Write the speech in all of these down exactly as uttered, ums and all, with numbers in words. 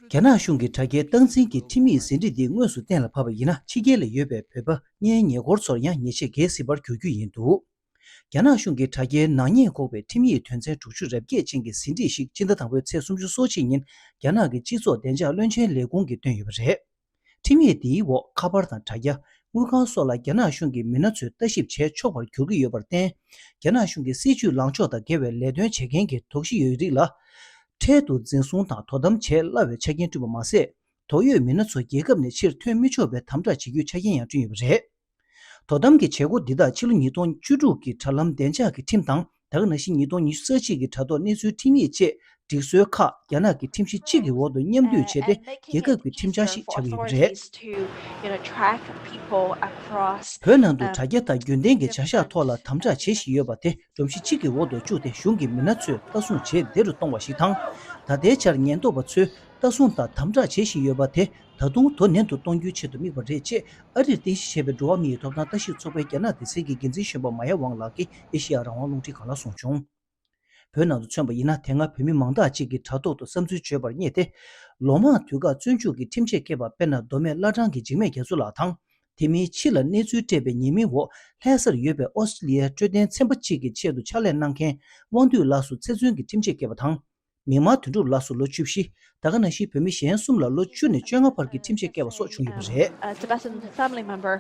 རྒྱ་ནག་གཞུང་གི་དྲ་རྒྱའི་སྟངས་འཛིན་གྱི་ཁྲིམས་ཡིག་ཟིན་བྲིས་འདི་དངོས་སུ་གཏན་ལ་ཕབ་པ་ཡིན་ན། ཕྱི་རྒྱལ་ལ་ཡོད་པའི་བོད་པ་གཉེན་ཉེ་འཁོར་ཚོར་ཡང་ཉེས་ཆད་གལ་སྲིད་པར་འགྱུར་རྒྱུ་ཡིན་འདུག་རྒྱ་ནག་གཞུང་གི་དྲ་རྒྱའི་ནག་ཉེས་འགོག་པའི་ཁྲིམས་ཡིག་དོན་ཚན་དྲུག་ཅུ་རེ་བརྒྱད་ཅན་གྱི་ཟིན་བྲིས་ཤིག་སྤྱི་ཟླ་དང་པོའི་ཚེས་སུམ་ཅུ་སོ་གཅིག་ཉིན་རྒྱ་ནག་གི་སྤྱི་ཚོགས་བདེ་འཇགས་བློན་ཆེན་ལས་ཁུངས་ཀྱིས་བཏོན་ཡོད་པ་རེད། ཁྲིམས་ཡིག་འདིའི་འོག་ཁ་པར་དང་དྲ་རྒྱ། དངུལ་ཁང་སོགས་ལ་རྒྱ་ནག་གཞུང་གི་མི་སྣ་ཚོས་ལྟ་ཞིབ་བྱས་ཆོག་པར་འགྱུར་གྱི་ཡོད་པར་བརྟེན། རྒྱ་ནག་གཞུང་གི་སྲིད་ཇུས་ལངས་ཕྱོགས་དང་འགལ་བའི་ལས་དོན་བྱེད་མཁན་གྱི་དོགས་གཞི་ཡོད་རིགས་ལ། འཕྲལ་དུ་འཛིན་བཟུང་དང་དོ་དམ་བྱེད་སླ་བའི་ཆ་རྐྱེན་བསྐྲུན་པ་མ་ཟད། དོགས་ཡོད་མི་སྣ་ཚོ་རྒྱལ་ཁབ་ནས་ཕྱིར་ཐོན་མི་ཆོག་པའི་དམ་དྲག་བྱེད་རྒྱུའི་ཆ་རྐྱེན་ཡང་བསྐྲུན་ཡོད་པ་རེད། དོ་དམ་གྱི་བྱེད་སྒོ་འདི་དག་ཕྱི་ལོ་ཉིས་སྟོང་བཅུ་དྲུག་གི་དྲ་ལམ་བདེ་འཇགས་ཀྱི་ཁྲིམས་དང་། ད་ག་ནང་བཞིན་ཉིས་སྟོང་ཉི་ཤུ་རྩ་གཅིག་གི་དྲ་ཐོག་གནས་ཚུལ་ཁྲིམས་ཡིག་བཅས་སྒྲིག་སྲོལ་ཁག་རྒྱ་ནག་གི་ཁྲིམས་གཞི་གཅིག་གི་འོག་ཏུ་མཉམ་འདུས་བྱས་ཏེ། རྒྱལ་ཁབ་ཀྱི་ཁྲིམས་འཆར་ཞིག་ཆགས་ཀྱི་ཡོད་པ་རེད། བོད་ནང་དུ་དྲ་རྒྱ་དང་རྒྱུན་ལྡན་གྱི་བྱ་གཞག་ཐོག་ལ་དམ་དྲག་བྱེད་བཞིན་ཡོད་པ་དེ་སྒྲོམ་གཞི་གཅིག་གི་འོག་ཏུ་བཅུག་སྟེ། གཞུང་གི་མི་སྣ་ཚོས་ལྟ་སྲུང་བྱེད་བདེ་རུ་གཏོང་བ་ཞིག་དང་། ད་ལྟའི་ཆར་ཉེན་རྟོག་པ་ཚོས་ལྟ་སྲུང་དང་དམ་དྲག་བྱེད་བཞིན་ཡོད་པ་དེ། ད་དུང་དོ་ནན་དུ་གཏོང་རྒྱུའི་ཆེད་དུ་དམིགས་པ་རེད་ཅེས་ཨ་རིར་རྟེན་གཞི་བྱས་པའི་འགྲོ་བ་མིའི་ཐོབ་ཐང་ལྟ་ཞིབ་ཚོགས་པའི་རྒྱ་ནག་སྡེ་ཚན་གྱི་འགན་འཛིན་གཞོན་པ་མ་ཡ་ཝང་ལགས་ཀྱིས་ཨེ་ཤེ་ཡ་རང་དབང་རླུང་འཕྲིན་ཁང་ལ་གསུངས་བྱུང་། བོད་ནང་དུ་མཚོན་པ་ཡིན་ན། དེ་སྔ་བོད་མི་མང་དག་ཅིག་གིས་དྲ་ཐོག་ཏུ་བསམ་ཚུལ་བརྗོད་པར་བསྙད་དེ། ལོ་མང་དུས་བཀག་བཙོན་འཇུག་གི་ཁྲིམས་ཆད་བཀལ་བ། དཔེར་ན། མདོ་སྨད་བླ་བྲང་གི་འཇིགས་མེད་རྒྱ་མཚོ་ལགས་དང་། དེ་མིན་ཕྱི་ལ་གནས་ཚུལ་སྤྲད་པའི་ཉེས་མིང་འོག་ལྷ་སར་ཡོད་པའི་ཨོ་སི་ཀྲི་ལི་ཡའི་འཕྲོད་བསྟེན་ཚན་པ་གཅིག་གི་ཆེད་དུ་ཕྱག་ལས་གནང་མཁན་དབང་འདུས་ལགས་སུ་ཚེ་བཙོན་གྱི་ཁྲིམས་ཆད་བཀལ་བ་དང་། མིག་དམར་དོན་གྲུབ་ལགས་སུ་ལོ་བཅུ་བཞི། ད་ག་ནང་བཞིན་བོད་མི་གཞན་གསུམ་ལ་ལོ་བཅུ་ནས་བཅོ་ལྔ་བར་གྱི་ཁྲིམས་ཆད་བཀལ་བ་སོགས་བྱུང་ཡོད་པ་རེད། Uh, Tibetan family member,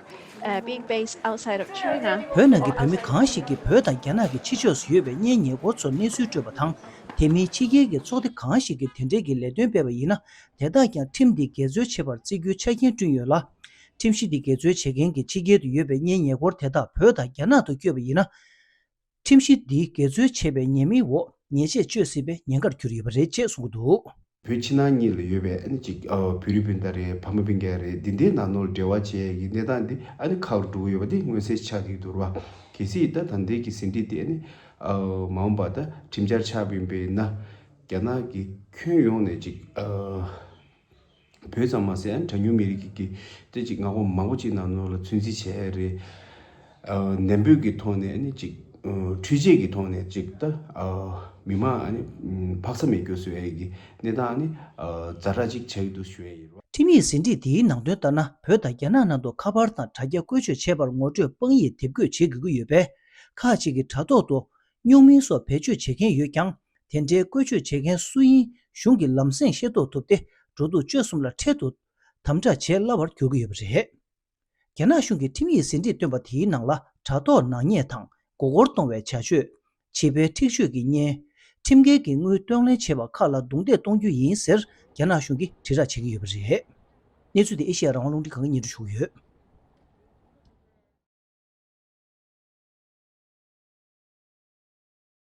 uh, being based outside of China. བོད་ནང་གི་བོད་མི་གང་ཞིག་གིས་བོད་དང་རྒྱ་ནག་གི་ཕྱི་ཕྱོགས་སུ་ཡོད་པའི་གཉེན་ཉེ་འཁོར་ཚོར་གནས་ཚུལ་སྤྲོད་པ་དང་། དེ་མིན་ཕྱི་རྒྱལ་གྱི་ཚོགས་སྡེ་གང་ཞིག་གིས་དེ་འབྲེལ་གྱི་ལས་དོན་སྤེལ་བ་ཡིན་ན། དེ་དག་ཀྱང་ཁྲིམས་འདི་འགལ་འཛོལ་བྱེད་པར་བརྩི་རྒྱུའི་ཆ་རྐྱེན་བསྐྲུན་ཡོད་ལ། ཁྲིམས་གཞི་འདི་འགལ་འཛོལ་བྱེད་མཁན་གྱི་ཕྱི་རྒྱལ་དུ་ཡོད་པའི་གཉེན་ཉེ་འཁོར་དེ་དག་བོད་དང་རྒྱ་ནག་ཏུ་བསྐྱོད་པ་ཡིན་ན། ཁྲིམས་གཞི་འདིས་འགལ་འཛོལ་བྱས་པའི་ཉེས་མིང་འོག་ཉེས་ཆད་གཅོད་སྲིད་པའི་ཉེན་ཁར་གྱུར་ཡོད་པ་རེད་ཅེས་གསུངས་ཀྱི་འདུག་བོད་ཕྱི་ནང་གཉིས་ལ་ཡོད་པའི་ཨ་ནི་ཅིག་ཨ་བོད་རིགས་སྤུན་ཟླ་རེད། ཕ་མ་སྤུན་ཀྱག་རེད། འདི་འདྲའི་ནང་ལོགས་འབྲེལ་བ་བྱེད་ཡག་གི་གནས་སྟངས་འདི་ཨ་ནི་ཁག་རུ་འགྲོ་གི་ཡོད་པ་འདི་མངོན་གསལ་ཆགས་ཀྱི་འདུག་ར། གལ་སྲིད་ད་ད་ལྟའི་གི་ཟིན་བྲིས་དེ་ཨ་ནི་ཨ་མ་འོངས་པ་ད་ཁྲིམས་འཆར་ཆགས་པ་ཡིན་པས་ན། རྒྱ་ནག་གི་ཁྱོན་ཡོངས་ནས་ཅིག་ཨ། བོད་ཙམ་མ་ཟད་གྲངས་ཉུང་མི་རིགས་ཀྱི་དེ་ཅིག་མངའ་ཁོངས་མང་པོ་ཅིག་ནང་ནང་ལ་ཚོད་འཛིན་བྱས་རེད། ཨ་ནན་པོའི་གི་ཐོག་ནས་ནི་ཅིག་ཨ་འཕྲུལ་ཆས་ཀྱི་ཐོག་ནས་ཅིག་ད་ཨ་མི་མང་ཨ་ནི་ཕག་ཚ་མེད་རྒྱུ་བཟོ་ཡས་ཀྱི་གནས་སྟངས་ནི་ཨ་ཛ་དྲག་ཅིག་ཆགས་ཀྱི་འདུག་ཞུ་ཡས་ཡིན་རོགས། ཁྲིམས་ཡིག་ཟིན་བྲིས་འདིའི་ནང་དོན་ལྟར་ན། བོད་དང་རྒྱ་ནག་ནང་དུ་ཁ་པར་དང་དྲ་རྒྱ་བཀོལ་སྤྱོད་བྱེད་པར་ངོ་སྤྲོད་དཔང་ཡིག་དེབ་འགོད་བྱེད་དགོས་ཀྱི་ཡོད་པས། ཁག་ཅིག་གིས་དྲ་ཐོག་ཏུ་སྨྱུག་མིང་སོགས་བེད་སྤྱོད་བྱེད་མཁན་ཡོད་ཀྱང་། དེ་འདྲའི་བཀོལ་སྤྱོད་བྱེད་མཁན་སུ་ཡིན་གཞུང་གིས་ལམ་སེང་ཤེས་རྟོགས་ཐུབ་སྟེ། འགྲོ་འདུག་སྤྱོད་གསུམ་ལ་འཕྲལ་དུ་དམ་དྲག་བྱེད་སླ་བར་འགྱུར་གྱི་ཡོད་པ་རེད། རྒྱ་ནག་གཞུང་གིས་ཁྲིམས་ཡིག་ཟིན་བྲིས་བཏོན་པ་དེའི་ནང་ལ། དྲ་ཐོག་ནག་ཉེས་དང་། མགོ་སྐོར་གཏོང་བའི་བྱ་སྤྱོད། བྱིས་པའི་འཁྲིག་སྤྱོད་ཀྱི་བརྙན། ཁྲིམས་འགལ་གྱི་དངུལ་གཏོང་ལེན་བྱེད་པ་ཁག་ལ་རྡུང་རྡེག་གཏོང་རྒྱུ་ཡིན་ཟེར། རྒྱ་ནག་གཞུང་གིས་དྲིལ་བསྒྲགས་བྱེད་ཀྱི་ཡོད་པ་རེད། གནས་ཚུལ་དེ་ཨེ་ཤེ་ཡ་རང་དབང་རླུང་འཕྲིན་ཁང་གིས་སྙན་སྒྲོན་ཞུ་གི་ཡོད།